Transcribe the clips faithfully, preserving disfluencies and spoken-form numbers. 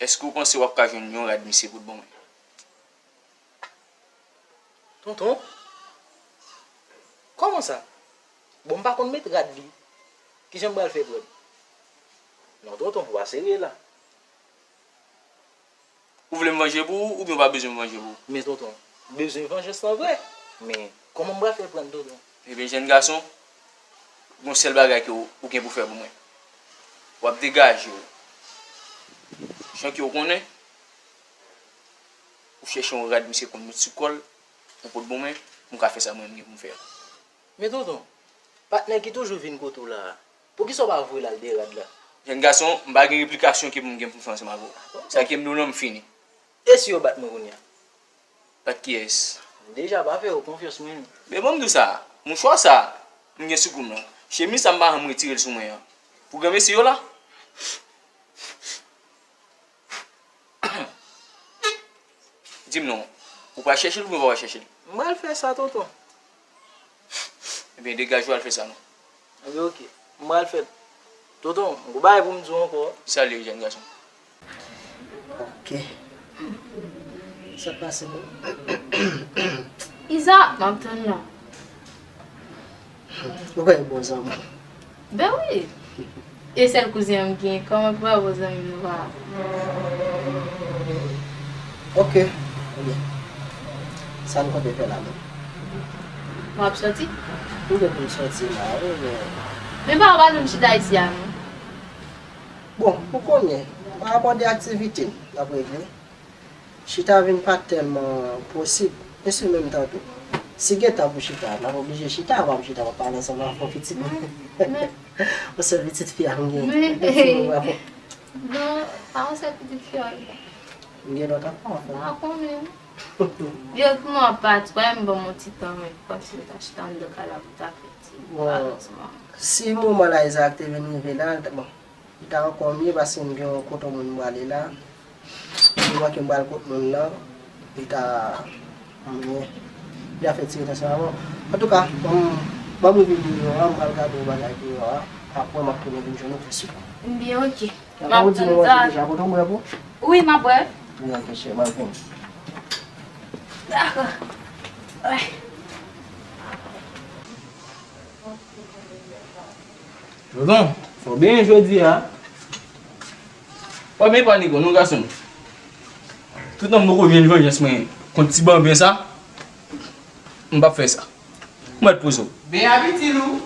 Èske w panse w ap ka jwenn yon rad misye pou t ban mwen? Tonton? Kòman sa? Bon, m pa konn met rad li. Kijan m pral fè pran l? Non, tonton, fò w pa serye la. Ou vle m vanje pou ou, oubyen w pa bezwen m vanje pou ou? Men tonton, m bezwen vanjans lan vre. Men, kòman m pral fè pran l, tonton? Ebyen, jèn gason, gon sèl bagay ke w, ou gen pou fè pou mwen. W ap degaje w. Jan ke w konnen, ou chèche yon rad misye konn met sou kò l, ou pot ban mwen, m ka fè sa mwen menm gen pou m fè a. Men tonton, patnè ki toujou vin kote w la a, poukisa w pa voye l al de rad la? Jèn gason, m pa gen replikasyon ke pou m gen pou m fè ansanm avè w. Sa ke m di w lan, m fini. E si yo bat mwen kounye a? Bat kiyès? M deja pa fè yo konfyans mwen. Men ban m di w sa, mouchwa sa, m gen sou kou m lan. Chemiz sa m pa janm retire l sou mwen an. Pou granmesi yo la. Di m non, ou pral chèche l oubyen w pa pral chèche l? M pral fè sa, tonton. Ebyen, degaje w al fè sa non. Ebyen, oke. M pral fè l. Tonton, m gon bagay pou m di w ankò. Salye, jèn gason. Ok. Sa k pase menm? Iza, m ap tann la. Ou kwè bon zanmi? Ben wi. E sèl kouzen an m gen, kòman pou pa bon zanmi nou pa? Ok. Ebyen, sa n konte fè la menm? W ap sòti? M gen pou m sòti la, wi, men. Men pa w pa nou chita isi a, non? Bon, ou konnen, pa rapò de aktivite n ap regle. Chita vin pa tèlman posib. E se menm tan tou. Si gen tan pou chita, n ap oblije chita, w ap chita, w ap pale ansanm avè w pitit. Yon sèl pitit fi a m genyen. Pitit mwen pa fò. Non, pa yon sèl pitit fi a. M gen lòt ankò, anfen. M pa konnen. Yo, kouman w ap pati? Wè, m ban m yon ti tan, men, panse m ta chita anndan kay la pou ta fè ti pale ansanm avè w. Si moman la Izaak te vin rive la, bon, li ta ankò mye paske m gen yon kote moun m prale la. Li manke m pral kot moun nan, li ta mye. Li a fè ti ret ansanm avè w. Antouka, ban m, ban m rive deyò a, m pral gade yon bagay deyò a. Apre, m ap tounen vin jwenn ou tousuit. Byen, ok. M ap tann sa. Deja, kote w prè pou? Wi, m ap prè. Wi, ok, chè, m ap vini. Dakò. Wi. Tonton, fò w benyen jodi a. W ap benyen pa nego, non, gason. Toutan m poko jwenn vanjans mwen kont ti banben sa, m p ap fè sa. Ou mèt poze w. Benyen a piti lou.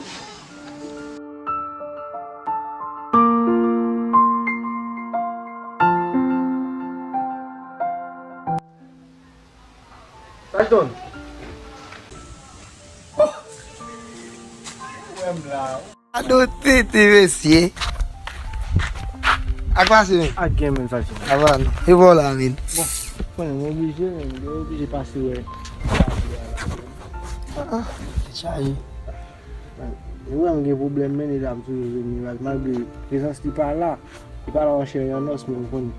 Toutan. Wè m la. Ado tete, mesye. Ak pase, men. Ak gen, men, sa se. Ava, non. E vòlò, men. Bon, konnen, mwen oblije, men. Mwen oblije pase, wè. Ah, ah, chaje. E wè, m gen pwoblèm, men, e la, m toujou vini, malgre prezans li pa la. Li pa la, monchè, yon nòs, men, ou konnen.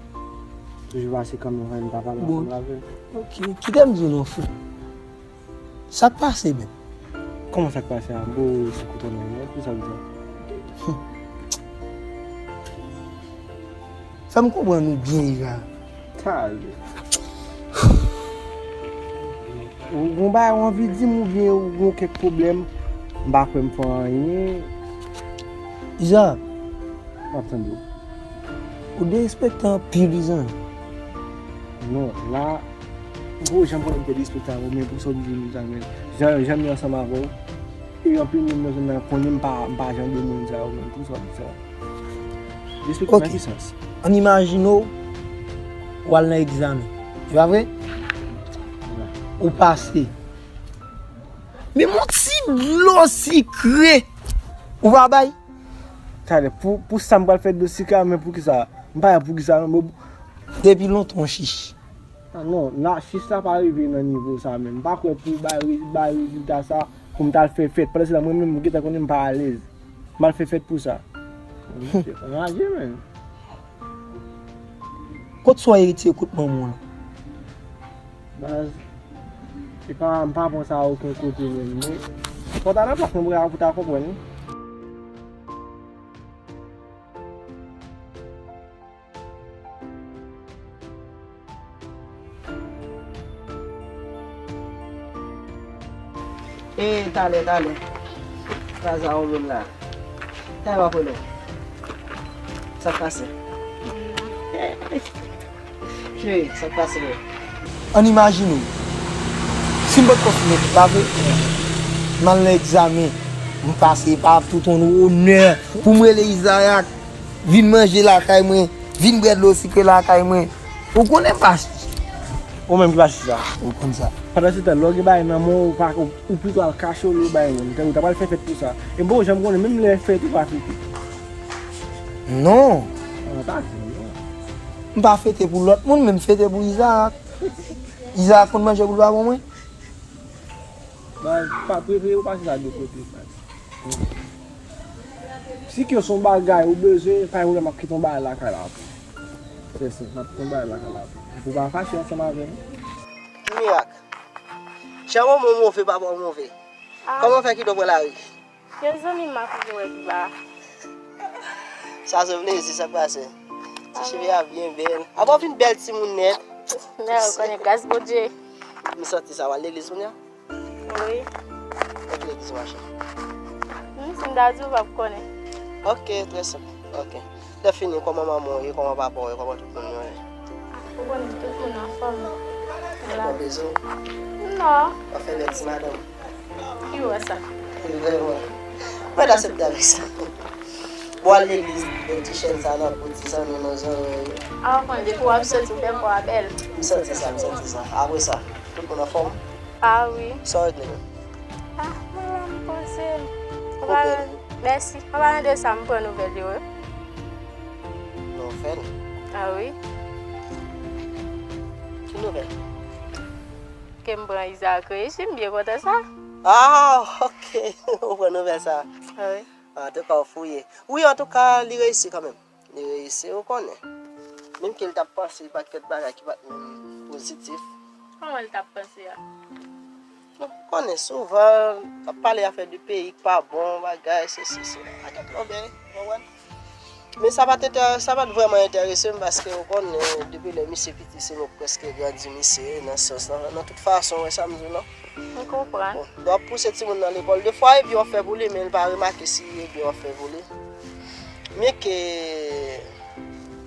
Toujou pase kanmenm, fè m ta pale ansanm avè l. Ok, kite m di w non, frè. Sa k pase menm? Kòman sa k pase a? Bon, se kote w nan, men, pou sa w di sa? Fè m konprann ou byen, Iza. Sa ale. Ou gon bagay ou anvi di m oubyen ou gon kèk pwoblèm? M pa kwè m fè w anyen. Iza. M ap tande w. Ou derespekte anpil, zanmi. Non, la, ou janm konnen m te derespekte avè w, men pou sa w di m sa, men jan, jan m ye ansanm avè w, e anpil moun nan zòn nan konnen m pa, m pa jan de moun sa yo, men pou sa w di sa. Derespekte nan ki sans? Ann imajine w, w al nan egzamen. Se pa vre? Wi. Ou pase. Men yon ti dlo sikre, ou pa bay? Talè, pou, pou sa m pral fè dlo sikre a, men poukisa? M pa wè poukisa, non, men. Depi lontan w chich. Ah, non, la, chich la pa rive nan nivo sa menm. M pa kwè pou bay, bay rezilta sa, pou m t al fè fèt. Pandan se tan, mwen menm, ou gentan konnen m pa alèz. M al fè fèt pou sa. Anraje, men. Kot sa w eritye kout manman w lan? Baz, se pa, m pa pran sa okenn kote menm, men fò w ta nan plas mwen pou ta konprann, wi. E talè, talè. Kraze a yon moun la. Talè w ap rele. Sa k pase? Cheri, sa k pase? Ann imajine w. Si m potko fin etid la vre, m al nan egzamen. M pase pa tout yon onè pou m rele Izarak. Vin manje lakay mwen. Vin bwè dlo sikre lakay mwen. Ou konnen pa. Ou menm ki pa chita. Ou konn sa. Pandan se tan, lè w gen bagay nan men w, ou pa, ou, ou pito al kache w lè w bay moun. Ou ta pral fè fèt pou sa. E m poko janm konnen, menm lè fèt ou pa fete. Non. An, pa di non. M pa fete pou lòt moun, men m fete pou Izarak. Izarak konn manje pou l pa ban mwen. Baz, pa prefere ou pase sa de kote, baz. Si ke se yon bagay ou bezwen, pa gen pwoblèm, m ap kite yon bagay lakay la pou ou. Se senp, m ap kite yon bagay lakay la pou ou. Pou w pa fache ansanm avè m. Ki mirak? Jan manman w move, papa w move. Ah. Kòman fè kite w pran lari? Gen zanmi m ap rive wè pi ba. Sa se plezi, sa k pase? Ti cheve a byen bèl. Apa w vin bèl timoun nèt. Men ou konnen gras Bondye. M santi sa, w al legliz kounye a? Wi. Kote legliz ou mache? Hmm, si m ta di w, w p ap konnen. Ok, trè senp. Ok. Lè fini, kòman manman w ye, kòman papa w ye, kòman tout moun yo ye? Ou konnen tout moun anfòm. Ou pran plezi w? Non. W ap fè bèl ti madanm? Ki wè sa? Vrèman. Mwen t aksepte avèk sa. Bon, al legliz, bèl ti chèn sa nan kou ti zanmi nou zanmi. A, w konn depi w ap soti, w fè kò a bèl. M santi sa, m santi sa. Apre sa, tout moun anfòm? A wi. Sa w regle menm? A, mwen la, m poze m. Ou bèl. Mèsi. An palan de sa, m pran nouvèl yo, wi. Nouvèl? A wi. Ki nouvèl? Ke m pran Izarak rejim, m byen kontan sa. Ah, ok. Ou pran nouvèl sa. Wi. Antouka, w fouye. Wi, antouka, li reyisi kanmenm. Li reyisi, ou konnen. Menm ke l t ap panse pakèt bagay ki pa t menm pozitif. Kòman l t ap panse a? Ou konnen souvan, l ap pale afè de peyi k pa bon, bagay, sesi, sela. Pakèt lòbèy, ou konprann? Men sa pa t enterè-, sa pa t vrèman enterese m paske ou konnen depi lè misye piti se mwen k prèske grandi misye nan sans lan, nan tout fason, ou wè sa m di w lan. M konprann. Bon, lè w ap pouse timoun nan lekòl, defwa e byen w ap fè pou li, men l pa remake si e byen w ap fè pou li. Men ke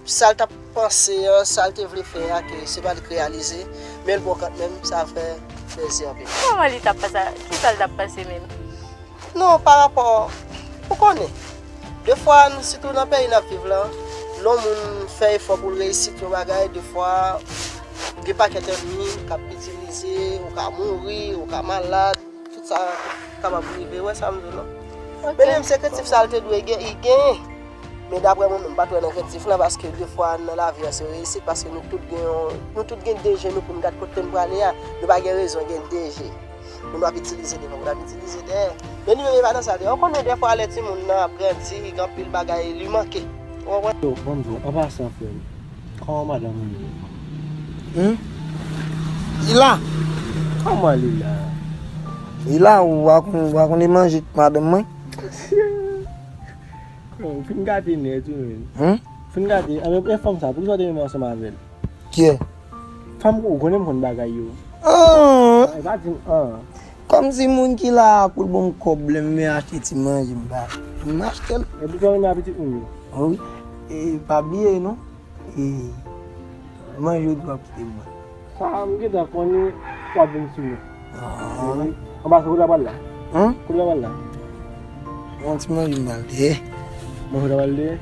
sa l t ap panse an, sa l te vle fè a, ke se pa li k reyalize, men l bon kanmenm, sa fè plezi anpil. Kòman li t ap panse a? Kisa l t ap panse menm? Non, pa rapò, ou konnen. Defwa, nou, sitou nan peyi n ap viv lan, lè yon moun fè efò pou l reyisi yon bagay, defwa, gen pakèt ènmi k ap itilize, ou ka mouri, ou ka malad, tout sa kapab rive, ou wè sa m di w lan. Ok. Men li menm se krentif sa l te dwe gen, li genyen. Men daprè mwen menm, m pa t wè nan krentif lan, paske defwa nan lavi an se reyisit, paske nou tout gen yon, nou tout gen de je nou pou n gad kote n prale a. Nou pa gen rezon gen de je. Moun w ap itilize devan, moun w ap itilize dèyè. Men li menm e pa nan sa l ye. Ou konnen dèfwa lè timoun nan ap grandi, gen anpil bagay li manke. Ou konprann? Yo, ban m di w, an pasan, frè m, kòman madanm ou ye? Hmm? Li la. Kòman li la? Li la, ou pa konn, ou pa konn li manje madanm mwen? Yo, ou fin gate nèt ou menm. Hmm? Fin gate, anben, e fanm sa, poukisa w te menm ansanm avè l? Kiyès? Fanm ou konnen m konn bagay yo. Ah! E pa di m an. Kòmsi moun ki la a pou l ban m kòb lè m vin achte ti manje m ba. M achte l. E poukisa w renmen a pitit moun yo? Wi. E pa bliye non. E manje w tou ap kite m mwen. Sa m gentan konnen w ap vin sou mwen. Ah. Anba sa kote w ap al la? Hein? Kote w ap al la? Yon ti manje m pral dèyè. Manje w ap al dèyè?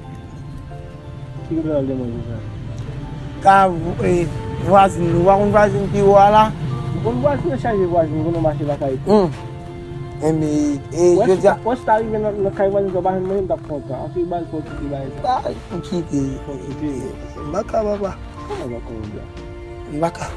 Ki kote w al dèyè manje sa? Ka vo-, eh, vwazin, nou pa konn vwazin pi wo a la? M konn vwazin nan chaje vwazin, m konn mache lakay tou. Hmm. Enben, eh, jodi a. Wè si ta rive nan, nan kay vwazin sa, w pa jwenn manje, m t ap kontan. Anpil baz fò kite bagay sa. Ah, m kite, m kite. M pa ka, papa. Kòman w pa ka, papa? M pa ka.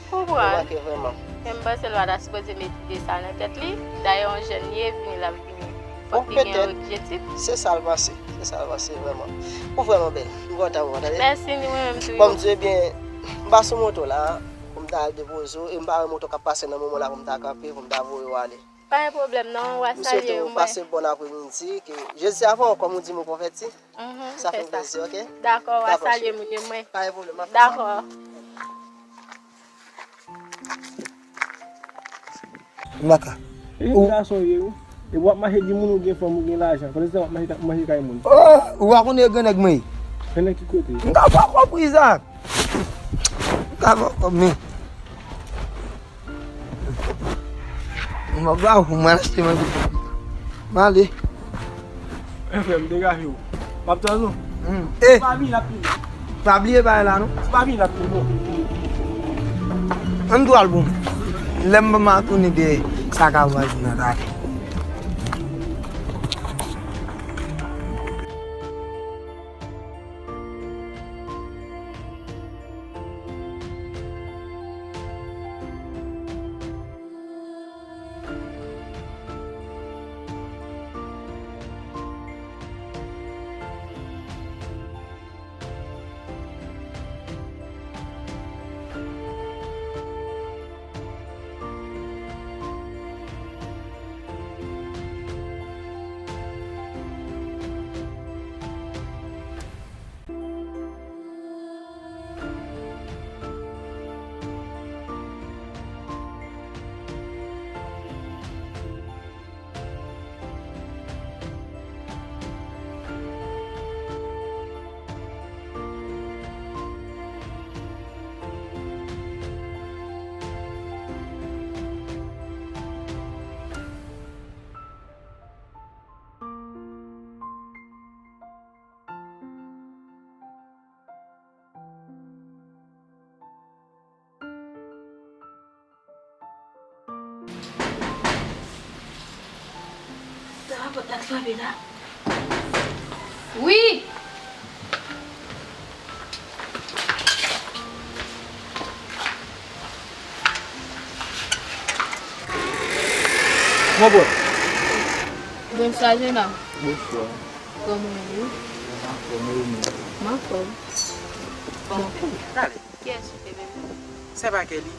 Konprann. Remake vrèman. Men m panse l pa ta sipoze met ide sa nan tèt li. Dayè, yon jèn li ye, vini l ap vini. Fòk li gen yon objektif. Se sa l panse. Se sa l panse vrèman. Ou vrèman bèl. M kontan pou ou, tande? Mèsi, ni mwen menm tou. Bon, m di, ebyen, m pa sou moto la, pou m ta al depoze w, e m pa wè moto k ap pase nan moman la pou m ta kanpe, pou m ta voye w ale. Pa gen pwoblèm, non, w a salye w, mwen. M swete w pase bòn apremidi, ke jodi a avan, kòm ou di m ou konvèti, sa fè m plezi, ok? Dakò, w a salye moun yo, mwen. Pa gen pwoblèm, m ap fè sa. Dakò. M pa ka. E gason ye, wi. E w ap mache di moun ou gen fanm, ou gen lajan. Pandan se tan w ap mache, manje kay moun. Oh, ou pa konnen e gran nèg mwen ye. Gran nèg ki kote? M ka fè w konpri sa. M ka fè w konpri. M ap ba ou, mwen achte manje. M ale. Frè m, degaje w. M ap tann ou. Hmm. Eh! Pa vin la pi. Pa bliye bagay la, non. Pa vin la pi, non. Ann tou al bon. Lè m pa tounen de sa ka vwazen nan, ta. Sa pòt la frape la. Wi! Mwen bwè. Bonswa, Jena. Bonswa. Kòman w ye? Mwen anfòm, e ou menm? Mwen anfòm. Bon. Kiyès ou te bezwen? Se pa Kelly?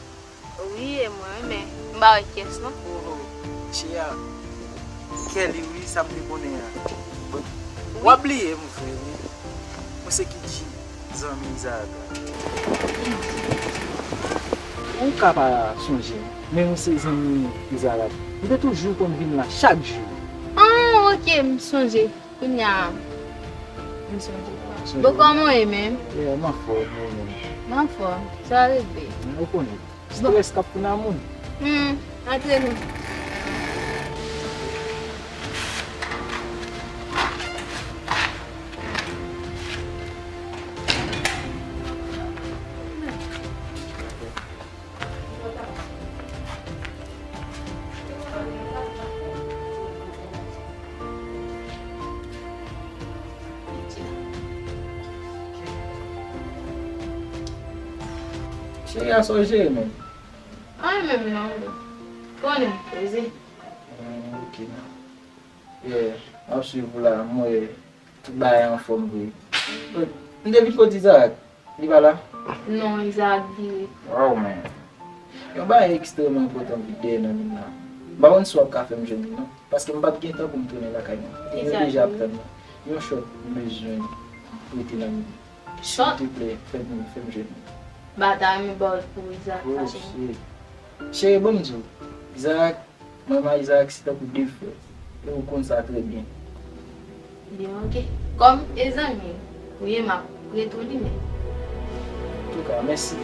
Wi, e mwen, men m pa wè kiyès non. Oh, oh. Cheri, Kelly, wi, sa m te konnen an. Bon, w ap bliye m, frè, wi. Mwen se Kidji, zanmi Isaac la. Ou ka pa sonje m, men mwen se zanmi Isaac. Ou te toujou konn vin la chak jou. Ah, ok, m sonje. Kounye a, m sonje. Sonje. Bon, kòman w ye menm? Yeah, m anfòm, ou menm? M anfòm. Sa rete. Ou konnen. Bon. Strès k ap tounen a moun. Hmm, antre nou. Cheri a, sa w jere menm? Anyen menm non, bro. Konnen, poze. Hmm, ok. Yeah, m ap swiv ou la, m wè tout bagay anfòm vre. M te vin kote Isaac, li pa la? Non, Isaac vire. Wow, man. Yon bagay ekstrèmman enpòtan ki dèyè nan men m la. M pa konn si w ap ka fè m jwenn li non, paske m p ap gen tan pou m tounen lakay mwen. E li deja ap tann mwen. Yon chòt, m bezwen rete nan men li. Chòt? Silvouplè, fè m, fè m jwenn li. Ba ta renmen ba w l pou Isaac, fache. Cheri, ban m di w, Isaac, mwen ak Isaac se tankou de frè. E ou konn sa trè byen. Byen, ok. Kòm e zanmi w ye, m ap rete w li menm. Antouka, mèsi.